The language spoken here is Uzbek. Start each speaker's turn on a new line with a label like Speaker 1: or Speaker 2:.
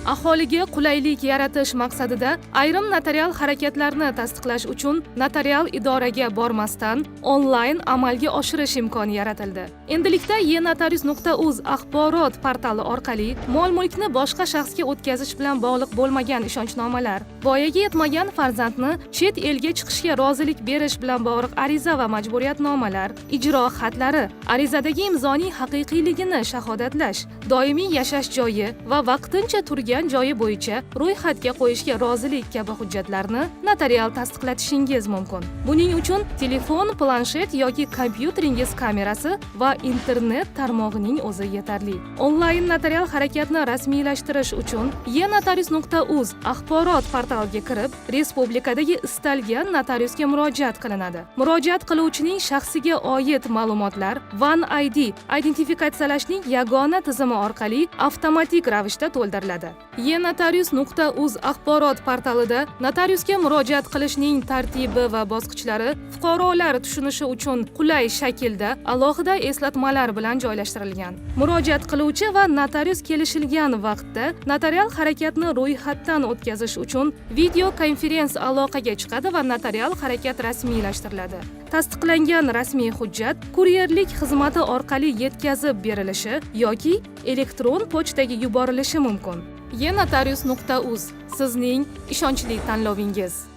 Speaker 1: Aholiga qulaylik yaratish maqsadida ayrim notarial harakatlarni tasdiqlash uchun notarial idoraga bormasdan onlayn amalga oshirish imkoni yaratildi. Endilikda enotarius.uz axborot portali orqali mol mulkni boshqa shaxsga o'tkazish bilan bog'liq bo'lmagan ishonchnomalar, voyaga yetmagan farzandni chet elga chiqishga rozilik berish bilan bog'liq ariza va majburiyatnomalar, ijro xatlari, arizadagi imzoning haqiqiyligini shahodatlash, doimiy yashash joyi va vaqtincha turgan joyi bo'yicha ro'yxatga qo'yishga rozilik kabi hujjatlarni notarial tasdiqlatishingiz mumkin. Buning uchun telefon, planshet yoki kompyuteringiz kamerasi va internet tarmog'ining o'zi yetarli. Onlayn notarial harakatni rasmiylashtirish uchun enotarius.uz axborot portaliga kirib, respublikadagi istalgan notariusga murojaat qilinadi. Murojaat qiluvchining shaxsiga oid ma'lumotlar One ID identifikatsiyalashning yagona tizimi orqali avtomatik ravishda to'ldiriladi. enotarius.uz axborot portalida notariusga murojaat qilishning tartibi va bosqichlari fuqarolar tushunishi uchun qulay shaklda alohida eslatmalar bilan joylashtirilgan. Murojaat qiluvchi va notarius kelishilgan vaqtda notarial harakatni ro'yxatdan o'tkazish uchun video konferens aloqaga chiqadi va notarial harakat rasmiylashtiriladi. Tasdiqlangan rasmiy hujjat kuryerlik xizmati orqali yetkazib berilishi yoki elektron pochtaga yuborilishi mumkin. enotarius.uz – sizning ishonchli tanlovingiz.